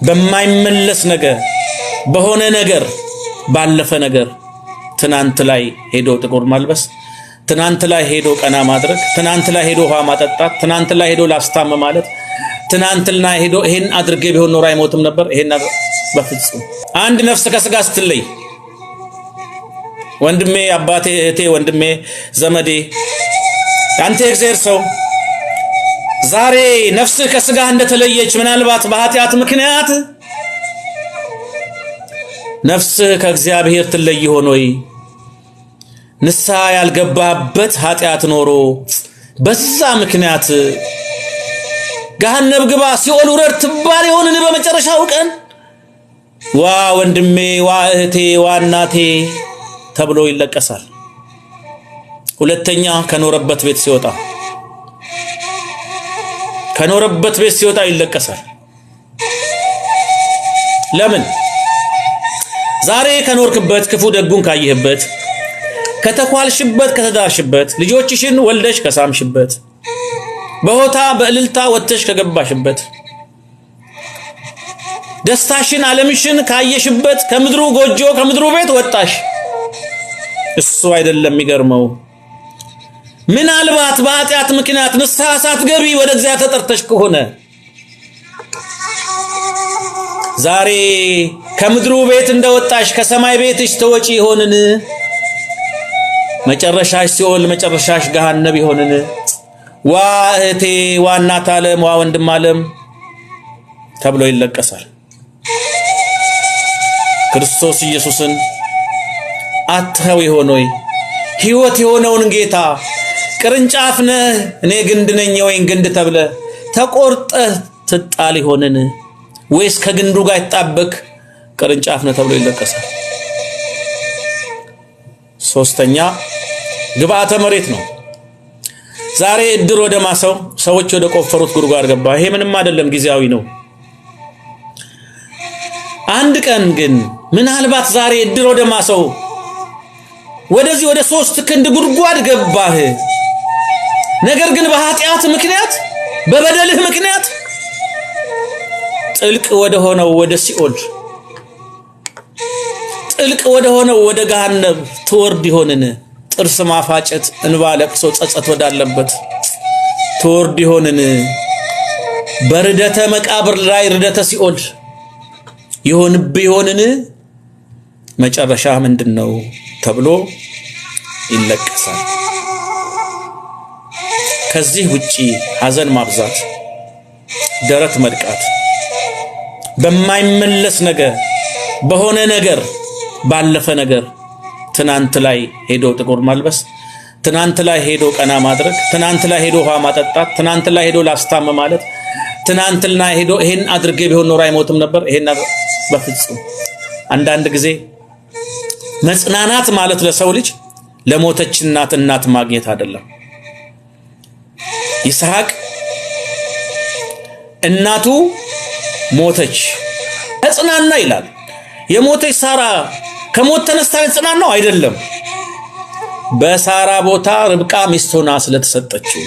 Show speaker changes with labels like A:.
A: በማይመለስ ነገር፣ በሆነ ነገር፣ ባለፈ ነገር ትናንት ላይ ሄዶ ጥቁር ማልበስ፣ ትናንት ላይ ሄዶ ቀና ማድረግ፣ ትናንት ላይ ሄዶ ውሃ ማጠጣት፣ ትናንት ላይ ሄዶ ላስታም ማለት፣ ትናንትና ሄዶ ይሄን አድርጌ ቢሆን ኖሮ አይሞትም ነበር። ይሄን በፍጹም። አንድ ነፍስ ከስጋ ስትለይ ወንድሜ፣ አባቴ፣ እህቴ፣ ወንድሜ፣ ዘመዴ፣ አንተ የእግዚአብሔር ሰው፣ ዛሬ ነፍስህ ከስጋህ እንደተለየች ምናልባት በኃጢአት ምክንያት ነፍስህ ከእግዚአብሔር ትለይ ይሆን ወይ? ንስሐ ያልገባበት ኃጢአት ኖሮ በዛ ምክንያት ገሃነም ግባ፣ ሲኦል ውረድ ትባል ይሆንን በመጨረሻው ቀን? ዋ ወንድሜ፣ ዋ እህቴ፣ ዋ እናቴ ተብሎ ይለቀሳል። ሁለተኛ ከኖረበት ቤት ሲወጣ፣ ከኖረበት ቤት ሲወጣ ይለቀሳል። ለምን? ዛሬ ከኖርክበት፣ ክፉ ደጉን ካየህበት፣ ከተኳልሽበት፣ ከተዳርሽበት፣ ልጆችሽን ወልደሽ ከሳምሽበት፣ በሆታ በእልልታ ወጥተሽ ከገባሽበት፣ ደስታሽን ዓለምሽን ካየሽበት ከምድሩ ጎጆ፣ ከምድሩ ቤት ወጣሽ። እሱ አይደለም የሚገርመው። ምናልባት በኃጢአት ምክንያት ንስሐ ሳትገቢ ወደ እግዚአብሔር ተጠርተሽ ከሆነ ዛሬ ከምድሩ ቤት እንደወጣሽ ከሰማይ ቤትሽ ተወጪ ይሆንን? መጨረሻሽ ሲኦል፣ መጨረሻሽ ገሃነብ ይሆንን? ዋ እህቴ፣ ዋ እናት ዓለም፣ ዋ ወንድም ዓለም ተብሎ ይለቀሳል። ክርስቶስ ኢየሱስን አጥተኸው ይሆን ወይ? ሕይወት የሆነውን ጌታ ቅርንጫፍ ነህ እኔ ግንድ ነኝ የወይን ግንድ ተብለህ ተቆርጠህ ትጣል ይሆንን? ወይስ ከግንዱ ጋር ይጣበቅ ቅርንጫፍ ነህ ተብሎ ይለቀሳል? ሶስተኛ ግብአተ መሬት ነው። ዛሬ እድር ወደ ማሰው ሰዎች ወደ ቆፈሩት ጉድጓድ ገባ። ይሄ ምንም አይደለም፣ ጊዜያዊ ነው። አንድ ቀን ግን ምናልባት ዛሬ እድር ወደ ማሰው ወደዚህ ወደ 3 ክንድ ጉድጓድ ገባህ። ነገር ግን በኃጢአት ምክንያት፣ በበደልህ ምክንያት ጥልቅ ወደ ሆነው ወደ ሲኦል፣ ጥልቅ ወደ ሆነው ወደ ገሃነብ ትወርድ ይሆንን? ጥርስ ማፋጨት፣ እንባ፣ ለቅሶ፣ ጸጸት ወዳለበት ትወርድ ይሆንን? በርደተ መቃብር ላይ ርደተ ሲኦል ይሆንብህ ይሆንን? መጨረሻ ምንድን ነው ተብሎ ይለቀሳል። ከዚህ ውጪ ሐዘን ማብዛት፣ ደረት መድቃት፣ በማይመለስ ነገር፣ በሆነ ነገር፣ ባለፈ ነገር ትናንት ላይ ሄዶ ጥቁር ማልበስ፣ ትናንት ላይ ሄዶ ቀና ማድረግ፣ ትናንት ላይ ሄዶ ውሃ ማጠጣት፣ ትናንት ላይ ሄዶ ላስታም ማለት፣ ትናንትና ሄዶ ይሄን አድርጌ ቢሆን ኖሮ አይሞትም ነበር። ይሄን በፍጹም። አንዳንድ ጊዜ መጽናናት ማለት ለሰው ልጅ ለሞተች እናት እናት ማግኘት አይደለም። ይስሐቅ እናቱ ሞተች፣ ተጽናና ይላል። የሞተች ሳራ ከሞት ተነስታ የተጽናናው አይደለም። በሳራ ቦታ ርብቃ ሚስት ሆና ስለተሰጠችው